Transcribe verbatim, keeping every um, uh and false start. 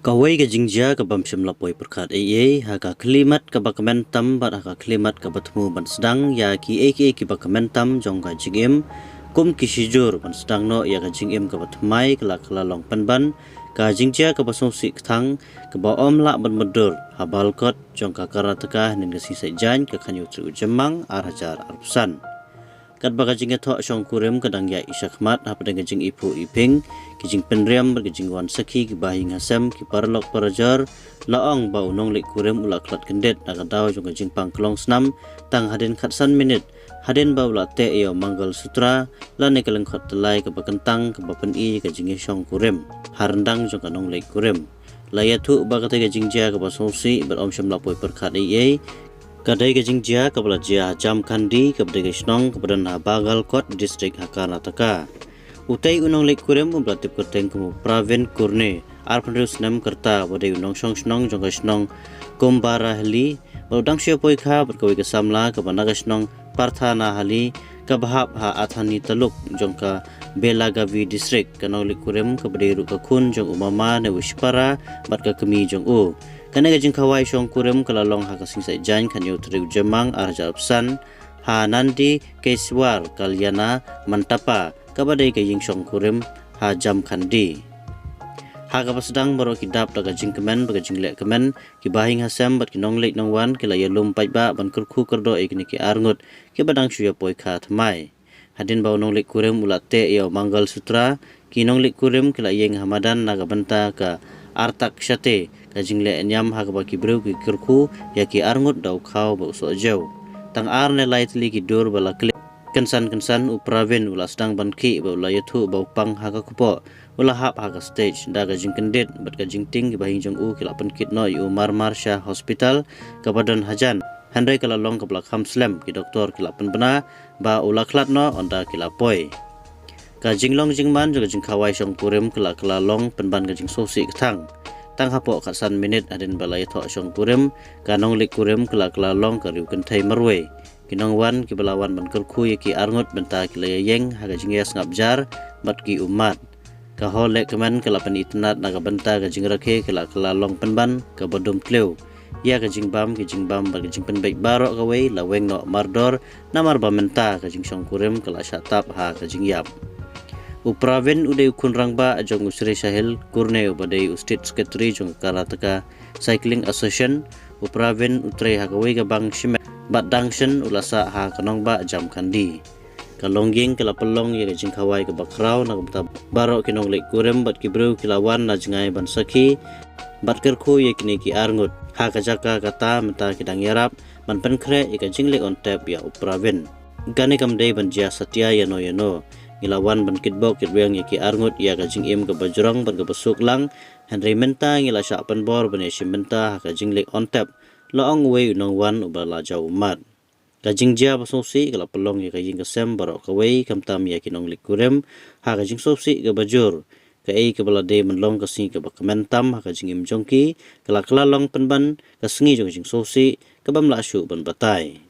Kawei ka jingjia ka bym shym la poi pyrkhat ei ei, ha ka khlieh mat kaba kmen tam bad ha ka khlieh mat kaba thmu ban sdang ïa kiei kiei kiba kmen tam jong ka jingim, kum ki shijur ban sdang noh ïa ka jingim kaba thymmai ka la ka la long pynban ka jingjia kaba sngewsih kthang kaba ym lah ban mutdur ha Bagalkot jong ka Karnataka hynnin ka sngi Saitjaiñ ka khañiew tarik u Jymmang ar hajar arphew san. Katba ka jingïathoh shongkurim ka dang ïaid shakhmat hapdeng ka jingiphuh iphieng, ki jingpynriam bad ka jingwan sakhi kiba ha ïing ha sem ki paralok parajor, la ong ba u nongleit kurim u la khlad kyndit na ka daw jong ka jingpang klong snam tang hadien khatsan minit hadien ba u la teh ïa u Mangal Sutra lane ka lyngkhot tyllai kaba kyntang kaba pyni ka jingïashongkurim ha ryndang jong ka nongleit kurim. La ïathuh ba katei ka jingjia kaba sngewsih bad ym shym la poi pyrkhat ei ei, ka dei ka jingjia kaba la jia ha Jamkhandi, kaba dei ka shnong kaba don ha Bagalkot District ha Karnataka. Utei u nongleit kurim uba la tip kyrteng kum u Pravin Kurne, arphew hynriew snem ka rta, uba dei u nongshong shnong jong ka shnong Kumbarahalli, bad u dang shu ïa poi kha bad kawei ka samla kaba na ka shnong Parthanahali, kaba hap ha Athani taluk jong ka Belagavi District. Ka nongleit kurim kaba dei ruh ka khun jong u mama ne u shipara bad ka kmie jong u. Kane ka jingkhawai shongkurim ka la long ha ka sngi Saitjaiñ khañiew tarik u Jymmang ar hajar arphew san ha Nandikeshwar Kalyana Mandapa, kaba dei ka ïing shongkurim ha Jamkhandi. Ha kaba sdang baroh ki dap da ka jingkmen bad ka jingleh kmen, kiba ha ïing ha sem bad ki nongleit nongwan ki la ïalum paidbah ban kyrkhu kyrdoh ïa kine ki arngut kiba dang shu ïa poi kha thymmai. Hadien ba u nongleit kurim u la teh ïa u Mangal Sutra, ki nongleit kurim ki la ïeng ha madan na ka bynta ka Artak Shate, ka jingleh niam ha kaba ki briew ki kyrkhu ïa ki arngut da u khaw bad u sohjew. Tang ar ne lai tylli ki dur ba la khleh kynsan kynsan u Pravin u la sdang ban khih bad u la ïathuh ba u pang ha ka kpoh, u la hap ha ka stage. Da ka jingkyndit bad ka jingtieng kiba ha ïing jong u ki la pynkit noh ïa u mar mar sha hospital kaba don hajan. Hynrei ka la long kaba la kham slem, ki doktor ki la pynbna ba u la khlad noh ynda ki la poi. Ka jinglong jingman jong ka jingkhawai shongkurim ka la ka la long pynban ka jingsngewsih kthang. Tang hapoh khatsan minit hadien ba la ïathoh shongkurim, ka nongleit kurim ka la ka la long ka riewkynthei marwei. Ki nongwan kiba la wan ban kyrkhu ïa ki arngut mynta ki la ïeng ha ka jingïasngap jar bad ki ummat. Ka hall leh kmen ka la pynitynnad na ka bynta ka jingrakhe ka la ka la long pynban kaba dum thliew. Ïa ka jingbam, ki jingbam bad ka jingpynbeit baroh kawei la weng noh mardor, namar ba mynta ka jingshongkurim ka la shah tap ha ka jingïap. U Pravin u dei u khun rangbah jong u Sri Sahil Kurne uba dei u State Secretary jong ka Karnataka Cycling Association. U Pravin u trei ha kawei ka bank shimet bad dang shen u la sah ha ka nongbah Jamkhandi. Ka longïing ka la pynlong ïa ka jingkhawai kaba khraw na ka bynta baroh ki nongleit kurim bad ki briew ki la wan na jngai ban sakhi bad kyrkhu ïa kine ki arngut. Ha ka jaka kata mynta ki dang ïarap ban pynkhreh ïa ka jingleit on tep ïa u Pravin. Kane kam dei ban jia satia ïano ïano. Ngi la wan ban kitbok kitrwiang ïa ki arngut ïa ka jingim kaba jrong bad kaba suk lang, hynrei mynta ngi la shah pynbor ban ïashim bynta ha ka jingleit on tep, la ong uwei u nongwan uba la jaw ummat. Ka jingjia ba sngewsih ka la pynlong ïa ka ïing ka sem baroh kawei, khamtam ïa ki nongleit kurim ha ka jingsngewsih kaba jur. Kaei kaba la dei ban long ka sngi kaba kmen tam ha ka jingim jong ki, ka la ka la long pynban ka sngi jong ka jingsngewsih kabym lah shuh ban batai.